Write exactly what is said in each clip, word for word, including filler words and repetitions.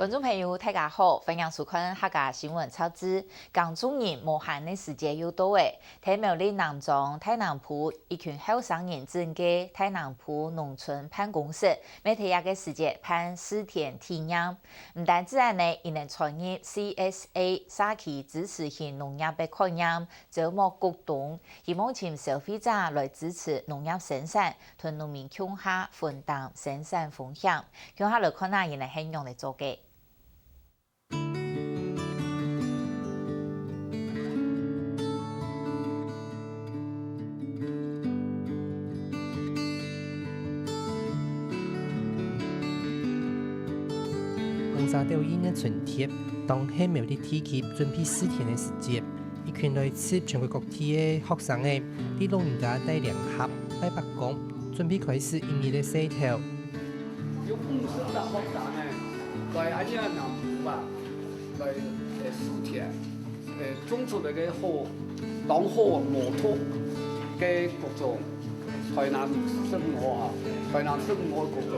觀眾朋友，大家好，歡迎收看客家新聞雜誌。耕種人無閒个時節又到咧，在苗栗南庄大南埔一群後生人整个大南埔農村辦公室，乜在這个時節辦試田體驗。毋單止恁呢，佢等傳入C S A社區支持型農業个概念，招募股東，希望尋消費者來支持農業生產，同農民共下分擔生產風險。共下來看下，佢等係仰仔做个。 紅沙斗印个春帖，當係苗栗地區準備試田个時節，一群來自全國各地个學生仔，在老人家帶領下，拜伯公，準備開始一日个事頭。有五十个學生仔，來恁樣南埔啊，來，呃，試田。 呃，種出來个好，當好無毒个各種，台南生物啊，台南生物各種。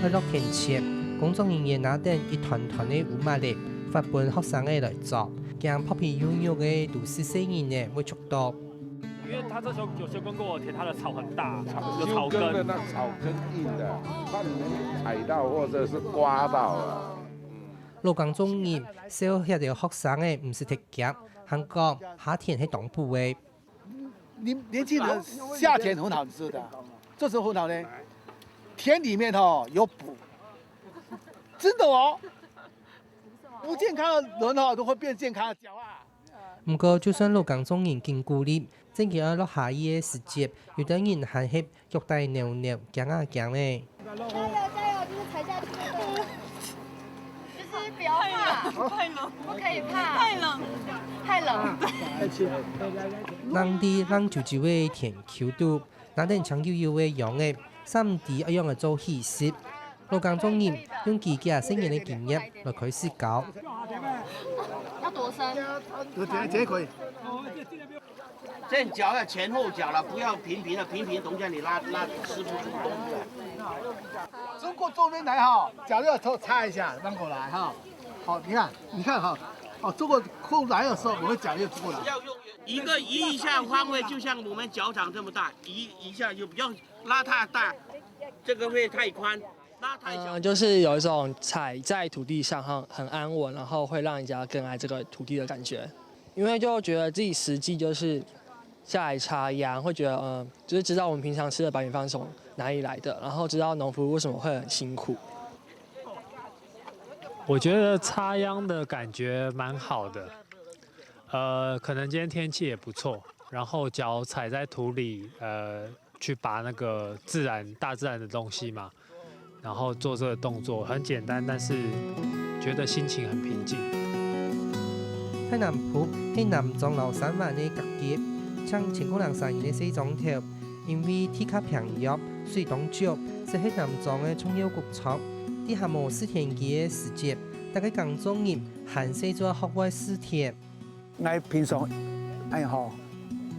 愛落田前，工作人員拿等一團團个烏麻粒，發分學生仔來捉，驚破皮幼肉个都市細人仔會觸到。因為他這時候有修耕過的田，它的草很大，有草根。修耕的那草根硬的，怕你們踩到或者是刮到了。 老耕種人笑歇了學生仔毋識忒遽，還講下田係當補个。你年輕人下田很好，你知道的，做什麼很好呢？田裡面哦有補，真的哦，不健康的人哦都會變健康的腳啊。毋過，就算老耕種人盡鼓勵， 正經愛落下雨个時節，有兜人還係腳底扭扭，驚啊驚咧。加油加油，就是踩下去就對了。就是不要怕，太冷，不可以怕，太冷，太冷。人在冷啾啾个田坵肚，拿等青黝黝个秧仔，煞毋知愛仰仔做起勢。老耕種人用佢幾下十年个經驗來開始教。要多深？有這，這可以。 這樣腳要前後腳了，不要平平的，平平等一下你拉，拉吃不出東西來。中國這邊來哈，腳要頭插一下，翻過來哈。好，你看，你看哈，哦，中國空來的時候，我們腳就過來。要用一個移一下方位，就像我們腳掌這麼大，移一下就不要拉太大，這個會太寬，拉太小。嗯，就是有一種踩在土地上很，很安穩，然後會讓人家更愛這個土地的感覺。 因為就覺得自己實際就是下來插秧，會覺得，呃，就是知道我們平常吃的白米飯是從哪裡來的，然後知道農夫為什麼會很辛苦。我覺得插秧的感覺蠻好的，呃，可能今天天氣也不錯，然後腳踩在土裡，呃，去拔那個自然，大自然的東西嘛， 然後做這個動作，很簡單，但是覺得心情很平靜。大南埔係南庄摎三灣个隔壁，淨千過零儕人个細庄頭，因為地殼平軟，水當少，就係南庄个重要谷倉。這下無試田機个時節，逐個耕種人還細就愛學會試田。 𠊎平常，哎吼，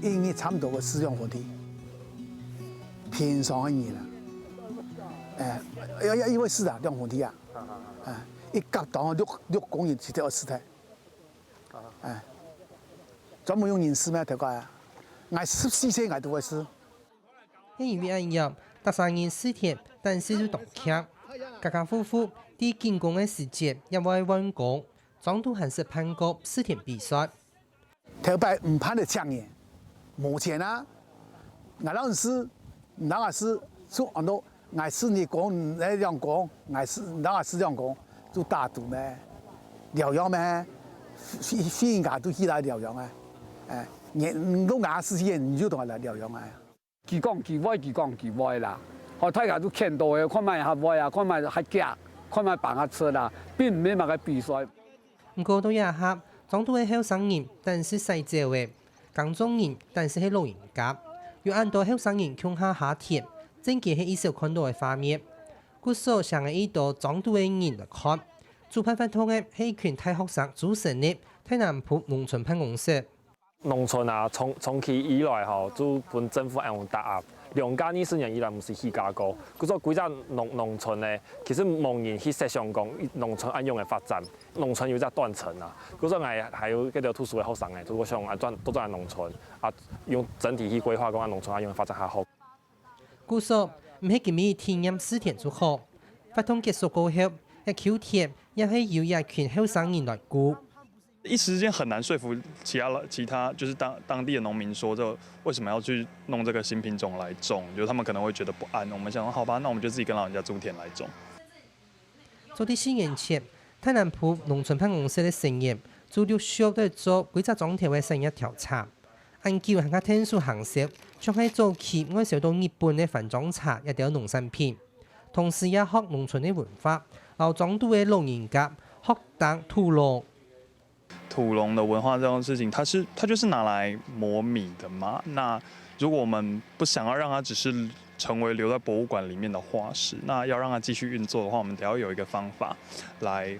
一日差不多會試兩分地，平常个人啊，哎，要，要一會試啊，兩分地啊，哎，一甲當六，六公里直接要試忒，哎，專門用人試咩？頭个啊，𠊎十四歲𠊎都會試。 係因為恁樣，逐儕人試田，但係就當慶。家家戶戶在緊工个時節，也會換工，莊肚還識辦過試田比賽。頭擺毋盼得請人，無錢啊！𠊎摎你試，你摎𠊎試，就安到𠊎試你公，你兩公，𠊎試，你摎𠊎試兩公，就打賭咩？療養咩？飛，飛人家都起來療養啊！哎，你，你都𠊎試先，你就同𠊎來療養啊！ 佢講佢會，佢講佢會啦。吼，大家都牽到个，看覓較會啊，看覓較遽，看覓放較出啦，並毋係麼个比賽。毋過到這下，莊肚个後生人，但係徙走咧，耕種人，但係係老人家，有恁多後生人共下下田，正經係異少看到个畫面。故所請了一兜莊肚个人來看，主辦活動个係一群大學生組成个大南埔農村辦公室。 農村啊，長，長期以來吼，就分政府恁樣打壓，兩加二十年以來毋係起價過，故所歸隻農農村呢，其實無人去設想講農村恁樣个發展，農村有隻斷層啊。故所𠊎還有幾多讀書个學生呢，都想啊轉都轉農村啊，用整體去規劃講啊農村啊用發展較好。故所，毋係今日體驗四天就好，活動結束過後，這坵田也係由一群後生人來顧。 一時之間很難說服其他其他就是当当地的农民说，这为什么要去弄这个新品种来种？就是他们可能会觉得不安。我们想说，好吧，那我们就自己跟老人家租田来种。早在四年前，大南埔農村辦公室个成員就陸續在做歸隻庄頭个產業調查。恁久還較𢯭手行銷，像係早期外銷到日本个番庄茶這兜農產品，同時也學農村个文化，摎庄肚个老人家學打土龍。 土龙的文化这种事情，它是它就是拿来磨米的嘛。那如果我们不想要让它只是成为留在博物馆里面的化石，那要让它继续运作的话，我们得要有一个方法来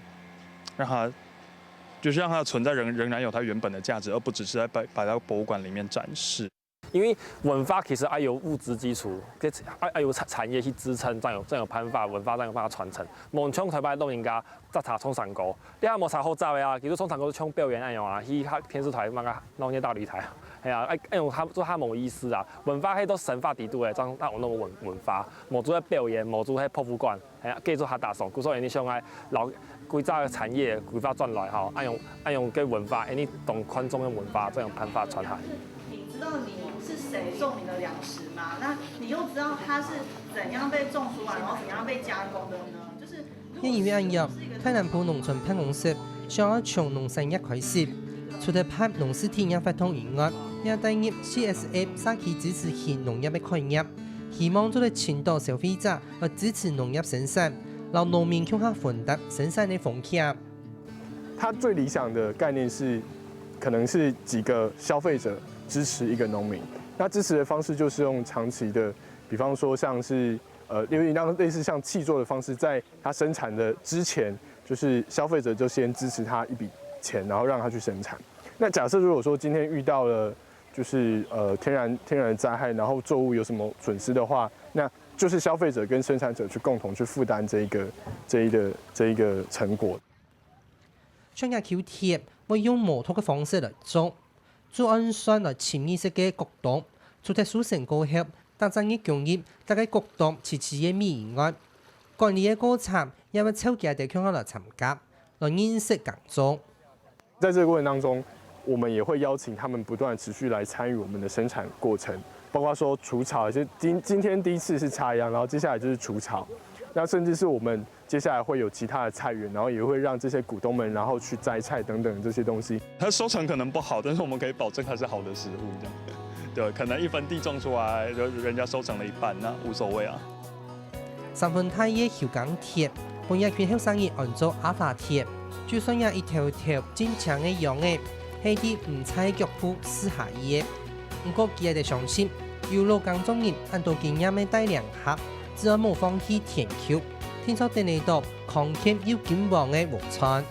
让它，就是让它存在仍仍然有它原本的价值，而不只是在摆摆在博物馆里面展示。 因為文化其實愛有物質基礎，愛愛有產產業去支撐，正有正有辦法文化正有辦法傳承。無像頭擺老人家摘茶唱山歌，你還無茶好摘个啊，其實唱山歌就像表演恁樣啊，去電視台那個鬧熱大擂台，係啊，哎哎喲，他做他無意思啊，文化係都生活底肚个，正正有那個文文化，無做係表演，無做係博物館。 係啊，繼續較打爽。故所𠊎想愛摎歸隻產業規劃轉來吼，恁樣恁樣个文化，𠊎當看重个文化，這樣辦法傳下去。你知道你是誰種你的粮食嗎？那你又知道它是怎樣被種出來，然後怎樣被加工的呢？就是也因為恁樣，大南埔農村辦公室想愛從農產業開始，除了辦農事體驗活動以外，也帶入CSF社區支持型農業个概念，希望做得尋到消費者 來支持農業生產，摎農民共下分擔生產个風險。它最理想的概念是，可能是几个消费者支持一个农民。那支持的方式就是用长期的，比方说像是呃，有点像类似像契作的方式，在他生产的之前，就是消费者就先支持他一笔钱，然后让他去生产。那假设如果说今天遇到了就是呃天然天然灾害，然后作物有什么损失的话，那就是消费者跟生产者去共同去负担这一个这一个这一个成果。像這坵田會用無毒个方式來種，就按算來尋覓適个穀種，除忒收成過後，逐隻月供應逐个穀種齊齊个米以外，管理个過程也會湊佢兜共下來參加，來認識耕種。 在这个过程当中，我们也会邀请他们不断持续来参与我们的生产过程，包括说除草，就今今天第一次是插秧，然后接下来就是除草，那甚至是我们接下来会有其他的菜园，然后也会让这些股东们然后去摘菜等等这些东西。它收成可能不好，但是我们可以保证它是好的食物，这样。对，可能一分地种出来，就人家收成了一半，那无所谓啊。 三分大个休耕田，分這群後生人安做阿華田，就算這一頭頭盡青个羊仔，係在毋在腳步試下去个。毋過佢兜相信，有老耕作人恁多經驗个帶領下，只要無放棄田坵，定著等得到康健又金黃个禾稈。